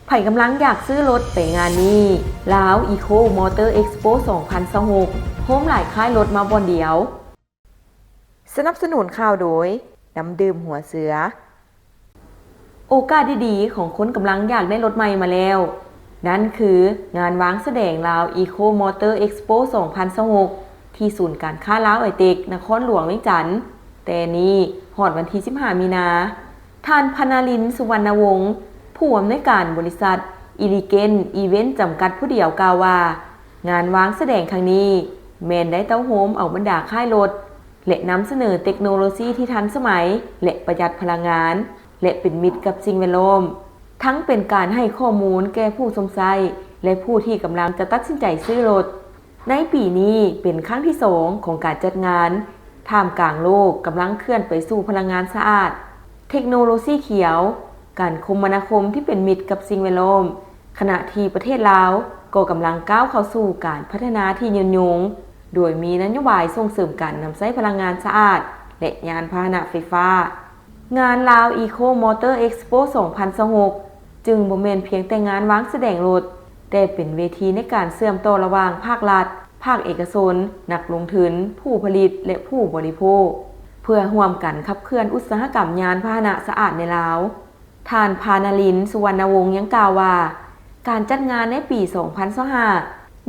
ໃຜກຳລັງຢາກຊື້ລົດໄປງານນີ້, ລາວ Eco Motor Expo ສອງພັນຊາວຫົກ ໂຮມຫຼາຍຄ້າຍລົດມາບ່ອນດຽວ. ສະໜັບສະໜູນຂ່າວໂດຍ ນ້ຳດື່ມຫົວເສືອ. ໂອກາດດີໆຂອງຄົນກຳລັງຢາກໄດ້ລົດໃໝ່ມາແລ້ວ, ນັ້ນຄືງານວາງສະແດງລາວ Eco Motor Expo ສອງພັນຊາວຫົກ ທີ່ສູນການຄ້າລາວໄອເຕັກ ນະຄອນຫຼວງວຽງຈັນ ແຕ່ນີ້ຮອດວັນທີສິບຫ້າ ມີນາ. ທ່ານ ພະນາລິນ ສຸວັນນະວົງ ຜູ້ອຳນວຍການບໍລິສັດ ອີລິເກັນ ອີເວັນ ຈຳກັດຜູ້ດຽວ ກ່າວວ່າ ງານວາງສະແດງຄັ້ງນີ້ ແມ່ນໄດ້ເຕົ້າໂຮມເອົາບັນດາຄ້າຍລົດ ແລະ ນຳສະເໜີເຕັກໂນໂລຊີທີ່ທັນສະໄໝ ແລະ ປະຢັດພະລັງງານ ແລະ ເປັນມິດກັບສິ່ງແວດລ້ອມ, ທັງເປັນການໃຫ້ຂໍ້ມູນແກ່ຜູ້ຊົມໃຊ້ ແລະ ຜູ້ທີ່ກຳລັງຈະຕັດສິນໃຈຊື້ລົດ. ໃນປີນີ້ເປັນຄັ້ງທີສອງຂອງການຈັດງານ, ທ່າມກາງໂລກກຳລັງເຄື່ອນໄປສູ່ພະລັງງານສະອາດ, ເທັກໂນໂລຊີຂຽວ, ການຄົມມະນາຄົມທີ່ເປັນມິດກັບສິ່ງແວດລ້ອມ, ຂະນະທີ່ປະເທດລາວກໍກຳລັງກ້າວເຂົ້າສູ່ການພັດທະນາທີ່ຍືນຍົງ, ໂດຍມີນະໂຍບາຍສົ່ງເສີມການນຳໃຊ້ພະລັງງານສະອາດ ແລະ ຍານພາຫະນະໄຟຟ້າ. ງານລາວ Eco Motor Expo ສອງພັນຊາວຫົກ ຈຶ່ງບໍ່ແມ່ນພຽງແຕ່ງານວາງສະແດງລົດ, ແຕ່ເປັນເວທີໃນການເຊື່ອມຕໍ່ລະຫວ່າງພາກລັດ, ພາກເອກະຊົນ, ນັກລົງທຶນ, ຜູ້ຜະລິດ ແລະ ຜູ້ບໍລິໂພກ ເພື່ອຮ່ວມກັນຂັບເຄື່ອນອຸດສາຫະກຳຍານພາຫະນະສະອາດໃນລາວ. ທ່ານ ພານາລິນ ສຸວັນນະວົງ ຍັງກ່າວວ່າ ການຈັດງານໃນປີສອງພັນຊາວຫ້າ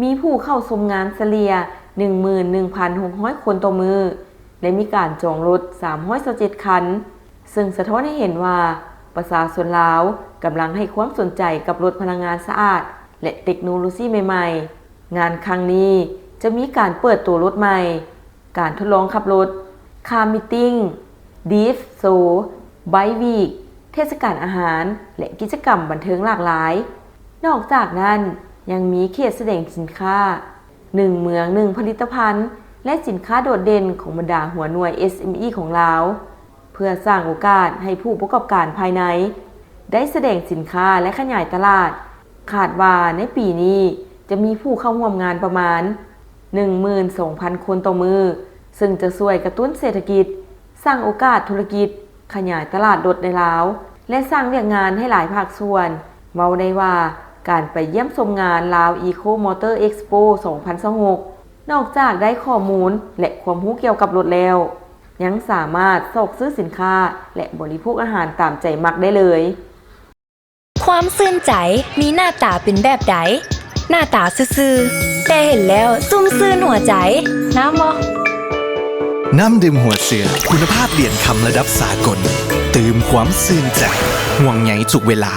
ມີຜູ້ເຂົ້າຊົມງານສະເລ່ຍ ໜຶ່ງໝື່ນໜຶ່ງພັນຫົກຮ້ອຍຄົນຕໍ່ມື້ ແລະ ມີການຈອງລົດສາມຮ້ອຍຊາວເຈັດຄັນ, ເຊິ່ງສະທ້ອນໃຫ້ເຫັນວ່າປະຊາຊົນລາວກຳລັງໃຫ້ຄວາມສົນໃຈກັບລົດພະລັງງານສະອາດ ແລະ ເຕັກໂນໂລຊີໃໝ່ໆ. ງານຄັ້ງນີ້ຈະມີການເປີດໂຕລົດໃໝ່, ການທົດລອງຂັບລົດ, ຄາມິດຕິ້ງ, ດຣິບໂຊ, ໄບວີກ, ເທດສະການອາຫານ ແລະ ກິດຈະກຳບັນເທີງຫຼາກຫຼາຍ. ນອກຈາກນັ້ນ ຍັງມີເຂດສະແດງສິນຄ້າ ໜຶ່ງເມືອງໜຶ່ງຜະລິດຕະພັນ ແລະ ສິນຄ້າໂດດເດັ່ນຂອງບັນດາຫົວໜ່ວຍ ເອສເອັມອີ ຂອງລາວ ເພື່ອສ້າງໂອກາດໃຫ້ຜູ້ປະກອບການພາຍໃນໄດ້ສະແດງສິນຄ້າ ແລະ ຂະຫຍາຍຕະຫຼາດ. ຄາດວ່າໃນປີນີ້ຈະມີຜູ້ເຂົ້າຮ່ວມງານປະມານ ໜຶ່ງໝື່ນສອງພັນຄົນຕໍ່ມື້, ເຊິ່ງຈະຊ່ວຍກະຕຸ້ນເສດຖະກິດ, ສ້າງໂອກາດທຸລະກິດ, ຂະຫຍາຍຕະຫຼາດລົດໃນລາວ ແລະ ສ້າງວຽກງານໃຫ້ຫຼາຍພາກສ່ວນ. ເວົ້າໄດ້ວ່າ ການໄປຢ້ຽມຊົມງານລາວ Eco Motor Expo ສອງພັນຊາວຫົກ ນອກຈາກໄດ້ຂໍ້ມູນ ແລະ ຄວາມຮູ້ກ່ຽວກັບລົດແລ້ວ, ຍັງສາມາດຊອກຊື້ສິນຄ້າ ແລະ ບໍລິໂພກອາຫານຕາມໃຈມັກໄດ້ເລີຍ. ຄວາມຊື່ນໃຈມີໜ້າຕາເປັນແບບໃດ? ໜ້າຕາຊື່ໆ ແຕ່ເຫັນແລ້ວຊຸ່ມຊື່ນຫົວໃຈ. ນ້ຳບໍ່? ນ້ຳດື່ມຫົວເສືອ ຄຸນນະພາບຫຼຽນຄຳລະດັບສາກົນ, ຕື່ມຄວາມຊື່ນໃຈ, ຫ່ວງໃຍທຸກເວລາ.